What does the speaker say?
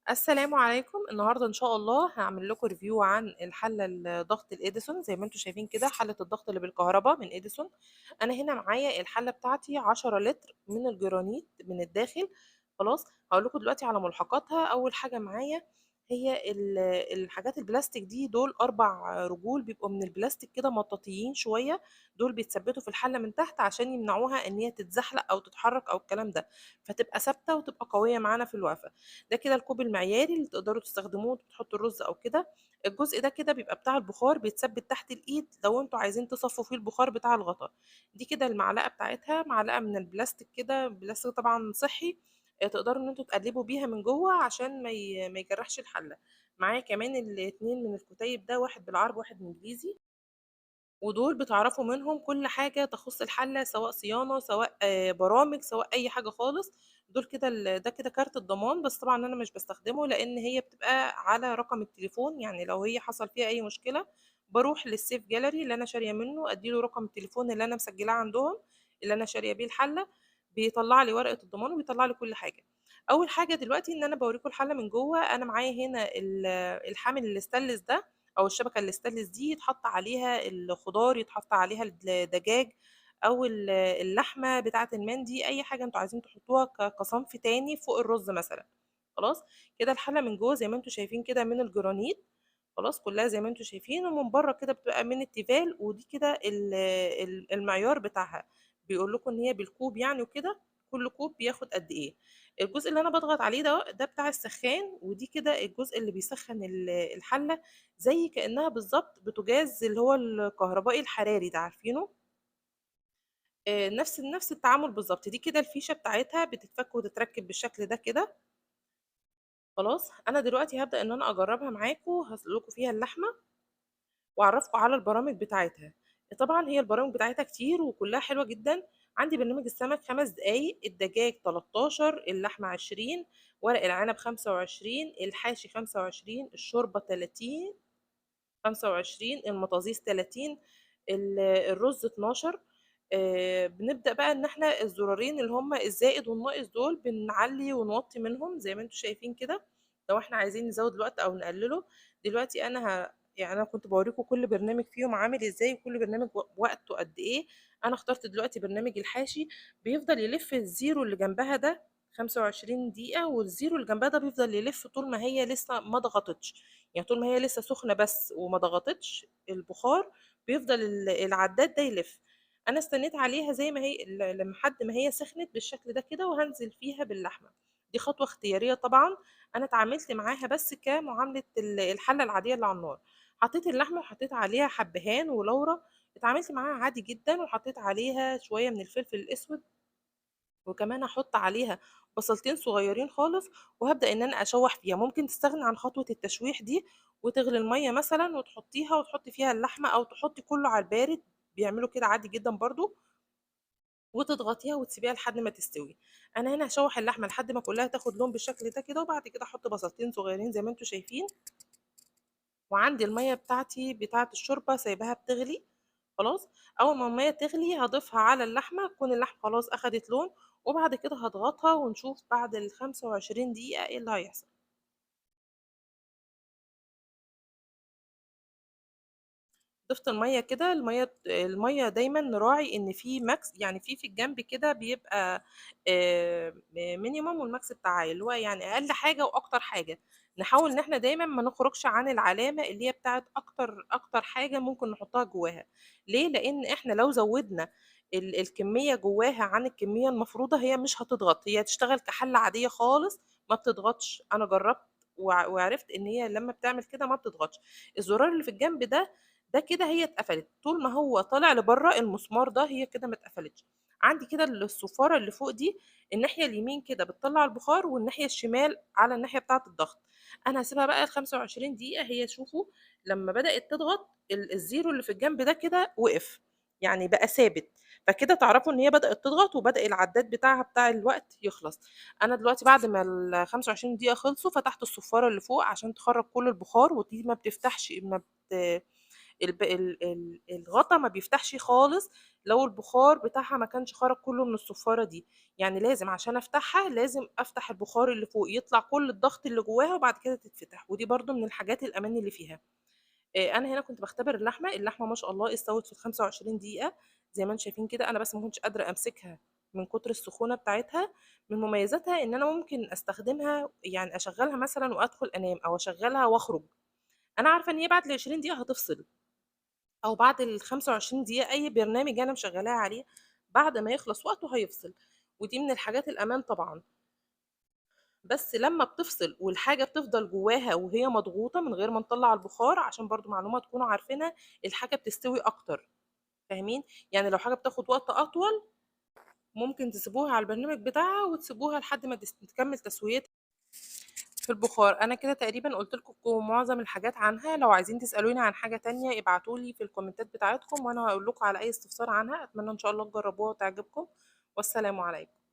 السلام عليكم. النهارده ان شاء الله هعمل لكم review عن الحلة الضغط الاديسون. زي ما انتم شايفين كده حله الضغط اللي بالكهرباء من اديسون. انا هنا معايا الحلة بتاعتي 10 لتر من الجرانيت من الداخل. خلاص هقول لكم دلوقتي على ملحقاتها. اول حاجة معايا هي الحاجات البلاستيك دي، دول 4 رجول بيبقوا من البلاستيك كده مطاطيين شوية، دول بيتثبتوا في الحلة من تحت عشان يمنعوها ان هي تتزحلق او تتحرك او الكلام ده، فتبقى ثابتة وتبقى قوية معانا في الوقفة. ده كده الكوب المعياري اللي تقدروا تستخدموه وتحطوا الرز او كده. الجزء ده كده بيبقى بتاع البخار، بيتثبت تحت الايد لو انتوا عايزين تصفوا فيه البخار بتاع الغطا. دي كده المعلقة بتاعتها، معلقه من البلاستيك كده، بلاستيك طبعا صحي، تقدروا ان انتوا تقلبوا بيها من جوه عشان ما يجرحش الحلة. معايا كمان الاتنين من الكتيب ده، واحد بالعربي وواحد بالانجليزي، ودول بتعرفوا منهم كل حاجة تخص الحلة، سواء صيانة سواء برامج سواء اي حاجة خالص. دول كده ده كده كارت الضمان، بس طبعا انا مش بستخدمه لان هي بتبقى على رقم التليفون، يعني لو هي حصل فيها اي مشكلة بروح للسيف جاليري اللي انا شاريه منه، اديله رقم التليفون اللي انا مسجلاه عندهم اللي انا شاريه بيه الحلة، بيطلع لي ورقة الضمان وبيطلع لي كل حاجة. اول حاجة دلوقتي ان انا بوريكم الحلة من جوه. انا معايا هنا الحامل الاستانلس ده او الشبكة الاستانلس دي، يتحط عليها الخضار، يتحط عليها الدجاج او اللحمة بتاعه المندي، اي حاجة انتوا عايزين تحطوها كصنف تاني فوق الرز مثلا. خلاص كده الحلة من جوه زي ما انتوا شايفين كده من الجرانيت، خلاص كلها زي ما انتوا شايفين، ومن بره كده بتبقى من التيفال. ودي كده المعيار بتاعها، بيقول لكم ان هي بالكوب يعني وكده، كل كوب بياخد قد ايه. الجزء اللي انا بضغط عليه ده بتاع السخان، ودي كده الجزء اللي بيسخن الحلة زي كانها بالظبط بوتاجاز اللي هو الكهربائي الحراري ده، عارفينه؟ نفس التعامل بالظبط. دي كده الفيشه بتاعتها بتتفك وتتركب بالشكل ده كده. خلاص انا دلوقتي هبدا ان انا اجربها معاكم، هسلق لكم فيها اللحمة واعرفكم على البرامج بتاعتها. طبعا هي البرامج بتاعتها كتير وكلها حلوة جدا. عندي برنامج السمك 5 دقايق، الدجاج 13، اللحمة 20، ورق العنب 25، الحاشي 25، الشوربة 30، 25، المطازيز 30، الرز 12. بنبدا بقى ان احنا الزرارين اللي هم الزائد والناقص دول بنعلي ونوطي منهم زي ما انتم شايفين كده، لو احنا عايزين نزود الوقت او نقلله. دلوقتي انا يعني انا كنت بوريكم كل برنامج فيهم عامل ازاي وكل برنامج وقته قد ايه. انا اخترت دلوقتي برنامج الحاشي، بيفضل يلف ال zero اللي جنبها ده 25 دقيقة، وال zero اللي جنبها ده بيفضل يلف طول ما هي لسه ما ضغطتش، يعني طول ما هي لسه سخنة بس وما ضغطتش البخار بيفضل العداد ده يلف. انا استنيت عليها زي ما هي لحد ما هي سخنت بالشكل ده كده، وهنزل فيها باللحمة. دي خطوة اختيارية طبعا، انا اتعاملت معاها بس كمعاملة الحلة العادية اللي على النار. حطيت اللحمة وحطيت عليها حبهان ولورا، اتعاملت معاها عادي جدا، وحطيت عليها شوية من الفلفل الاسود، وكمان هحط عليها بصلتين صغيرين خالص، وهبدأ ان انا اشوح فيها. ممكن تستغني عن خطوة التشويح دي وتغلي المية مثلا وتحطيها وتحطي فيها اللحمة، او تحطي كله على البارد، بيعملوا كده عادي جدا برضو، وتضغطيها وتسيبيها لحد ما تستوي. انا هنا هشوح اللحمة لحد ما كلها تاخد لون بالشكل ده كده، وبعد كده احط بصلتين صغيرين زي ما انتم شايفين. وعندي المية بتاعتي بتاعه الشوربة سايباها بتغلي. خلاص اول ما المية تغلي هضيفها على اللحمة، تكون اللحمة خلاص اخدت لون، وبعد كده هضغطها ونشوف بعد ال 25 دقيقة ايه اللي هيحصل. ضفت المية كده، المية دايما نراعي ان في max، يعني في الجنب كده بيبقى minimum وال max بتاعها، اللي هو يعني اقل حاجة واكتر حاجة. نحاول ان احنا دايما ما نخرجش عن العلامة اللي هي بتاعت اكتر حاجة ممكن نحطها جواها. ليه؟ لان احنا لو زودنا الكمية جواها عن الكمية المفروضة هي مش هتضغط، هي هتشتغل كحله عادية خالص ما بتضغطش. انا جربت وعرفت ان هي لما بتعمل كده ما بتضغطش. الزرار اللي في الجنب ده كده هي اتقفلت، طول ما هو طالع لبره المسمار ده هي كده ما اتقفلتش. عندي كده الصفاره اللي فوق دي الناحية اليمين كده بتطلع البخار، والناحية الشمال على الناحية بتاعه الضغط. انا هسيبها بقى ال 25 دقيقة. هي شوفوا لما بدات تضغط ال zero اللي في الجنب ده كده وقف، يعني بقى ثابت، فكده تعرفوا ان هي بدات تضغط وبدا العداد بتاعها بتاع الوقت يخلص. انا دلوقتي بعد ما ال 25 دقيقة خلصوا فتحت الصفاره اللي فوق عشان تخرج كل البخار، ودي ما بتفتحش، ما بت الب ال ال الغطا ما بيفتحش خالص لو البخار بتاعها ما كانش خرج كله من الصفارة دي، يعني لازم عشان أفتحها لازم أفتح البخار اللي فوق يطلع كل الضغط اللي جواها وبعد كده تتفتح، ودي برضه من الحاجات الأمان اللي فيها. أنا هنا كنت باختبر اللحمة، اللحمة ما شاء الله استوت في ال25 دقيقة زي ما أنتم شايفين كده، أنا بس ما كنتش قادرة أمسكها من كتر السخونة بتاعتها. من مميزاتها إن أنا ممكن أستخدمها، يعني أشغّلها مثلًا وأدخل أنام أو أشغّلها وأخرج. أنا عارفة إن هي بعد ال20 دقيقة هتفصل، أو بعد ال25 دقيقة أي برنامج أنا مشغّلاها عليه بعد ما يخلص وقته هيفصل، ودي من الحاجات الأمان طبعًا. بس لمّا بتفصل والحاجة بتفضل جواها وهي مضغوطة من غير ما نطلّع البخار، عشان برضه معلومة تكونوا عارفينها، الحاجة بتستوي أكتر، فاهمين؟ يعني لو حاجة بتاخد وقت أطول ممكن تسيبوها على البرنامج بتاعها وتسيبوها لحد ما تكمل تسويتها في البخار. أنا كده تقريبًا قُلت لكم معظم الحاجات عنها، لو عايزين تسألوني عن حاجة تانية ابعتوا لي في الكومنتات بتاعتكم وأنا هاقول لكم على أي استفسار عنها. أتمنى إن شاء الله تجربوها وتعجبكم، والسلام عليكم.